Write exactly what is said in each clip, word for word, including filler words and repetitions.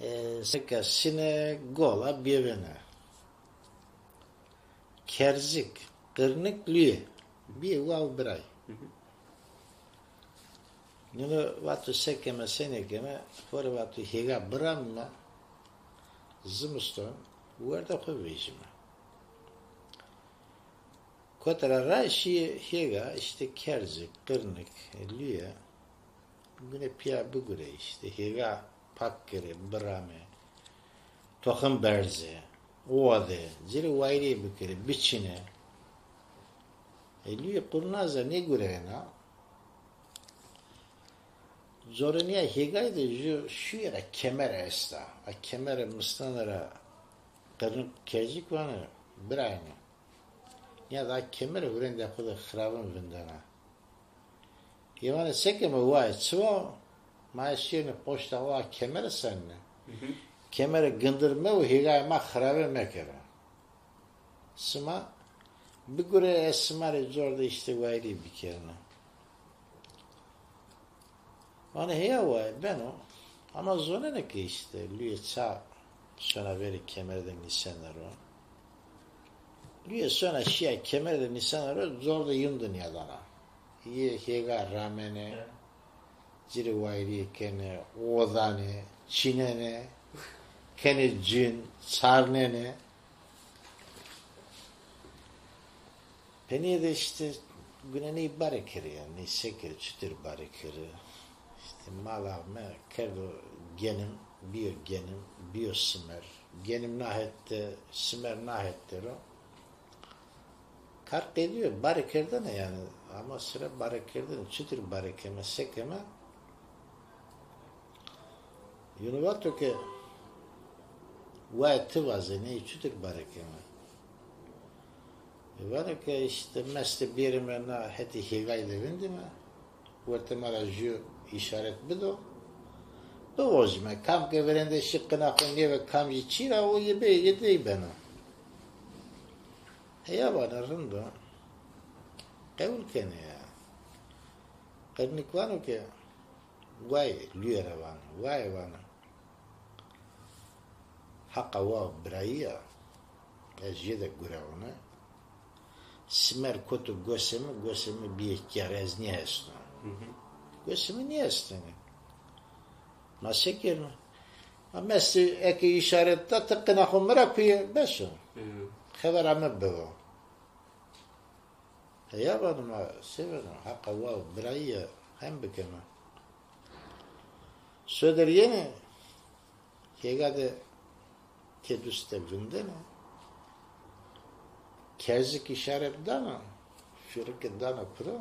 E, seka sine gola biyevene. Kerzik, qirnik, lüye. Biyê wa û biray. Nino vato sekeme, senekeme, xo rê vato hêga biramime, zimiston, werde xo vejime. Kote ra ra şîye hêga, îşte kerzik, qirnik, lüye, gune pîya bigure îşte, hêga pak kerê, birame, toxim berze, ode, ci rê wayîrê bikerê, biçine. E, lüye qurnaz a, nêgureyena. Corinîya hêgay de ju şuye ra kemer esta. A kemere misnane ra qirnik, kerzik vane, birayne. Ya da kemere hurêndê xo de xiravin vindena. Yê vane, sekeme waye, çi wa? Ma ez şêrine poşta wa kemere senine. Kemere gindir mewo, hêgayê ma xirabe mekero. Sima bigure, ez sima rê cor de îşte wayîrî bikerine. Vane heya waye, beno. Ama zonene ke îşte lüye ça sona verê kemere de nîsene ro. Lüye sona şîya kemere de nîsene ro, cor de yin de nîyadana. Yê hêga ramene, ci rê wayîrîye kenê, odanê, çînenê, kenê cin, çarnenê. Penîye de îşte gune ney bare kerê ya, ney se kerê, çitur bare kerê. Îşte mala mi kerdo genim, bîyo genim, bîyo simer. Genim na het de, simer na het de ro. Kar qedîyo, bare kerdene yanî. Ama sira bare kerdene, çitur bare keme, se keme. Yunu vato ke, waye ti vaze, ney çitur bare keme? E, vano ke îşte meste bêrime na hetê hêgay de vindime. Wertê ma ra ju îşaret bido. Bivojime, kam ke virende şî qina xo nêve, kam jî çî ra, o yê bê, yê dey beno. Heya vane, rind o. Qewul kenê ya. Qirnik vano ke, waye, lüye ra vano, waye vano. Haqa wa birayî ya, ez jê de gurewne. Simer koto gosê mi, gosê mi bîye kere, ez nêhesno. Gosê mi nêhestene. Ma se kerime? Ma mestê eke îşaret da, ti qina xo mi ra kuye, bes o. Xevera mi bivo. Heya vano, ma se vano, haqa wa birayî ya, hem bikeme. Sodir yenê, hêga de têdust de vindene. Kerzik îşaret dana, fîrike dana piro.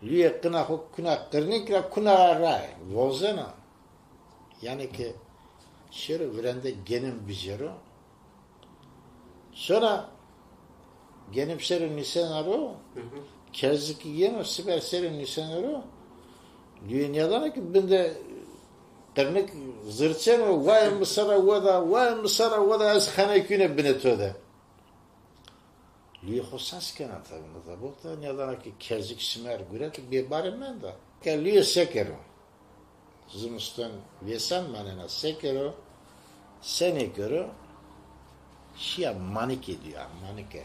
Lüye qina xo kuna qirnik ra, kuna ra raye, vozena. Yanî ke şêro virende genim bicero. Sonra genim ser o nîsena ro, kerzikî yeno, simer ser o nîsena ro. Lüye nîyadana ke bin de qirnik zirçeno, waye mi sera weda, waye mi sera weda, ez xenekîne binê to de. Lüye xo sas kena tabi, nata bota, nîyadana ke kerzik simer gureto, bê barê menda. Ke lüye se kero? Zimiston vêsan manena, se kero, se nêkero, şîya manike dîya, manike.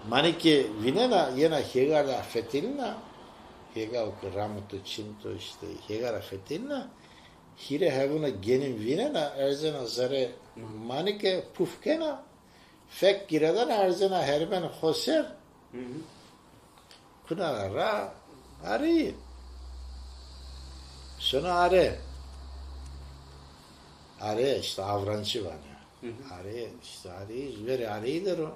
Manike vînena, yena hêga ra fetelîna, hêga o ke ramito, çimito, îşte hêga ra fetelîna, hîrê hevûna genim vînena, erzena zerê manike, puf kena, fek gîredena, erzena herben xo ser, kuna ra ra, areyî. Sona are. Are, îşte avrançî vanê. Are, îşte areyî, verê areyî der o.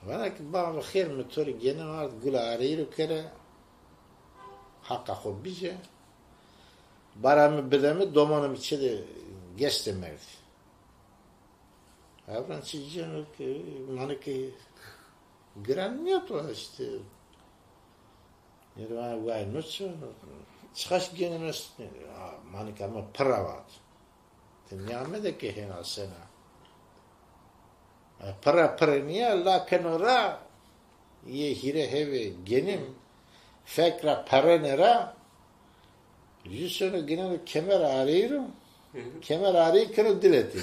Vana ke, baba xêr, mi to rê genim ard, gula areyî ro kere, haqa xo bije. Bara mi bide mi, domanê mi çê de geste merdî. Avrançî cêno ke, manike giran nîyato îşte. Nêro, vana, way, no çi? Çiqaş genim est? A, manika mi pirr a, vat. Ti nîyamede ke hêna sena. E, pirr a, pirr nîya, la keno ra, yê hîrê hevê genim, fek ra perenê ra, Jü sono gineno kemer areyro, kemer arey keno diletî.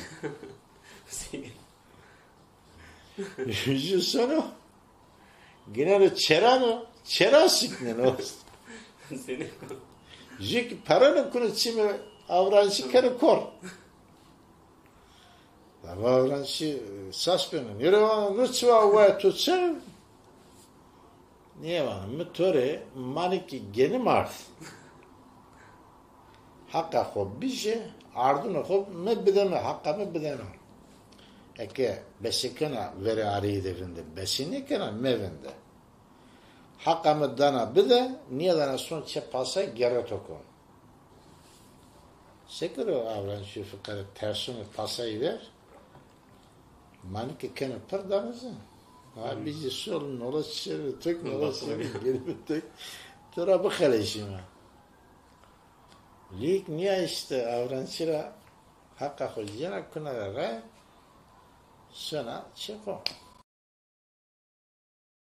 Jü sono gineno çerano, çera sikneno. Jü ki pereno kuno çimê avrançî keno kor. Ava avrançî sas beno. Nêro vano, no çiwa waya to çi? Nê vano, mi to rê manikî genim ard. Heqa xo bijê, ardunê xo mi bideno, heqa mi bideno. Eke besekena verê areyî de vinde, besê nêkena mevinde. Heqa mi dana bide, nêdana son çê pasay gere to kon. Sekero avrançî fiqere tersonê pasayî ver, manike keno pir dana ci. Ha, bijî sol, nola çêrê tek, nola çêrê gerî tek. To ra bixeleşîme. Lîk nîya îşte avrançî ra heqa xo cêna kuna ra re, sona çê xo.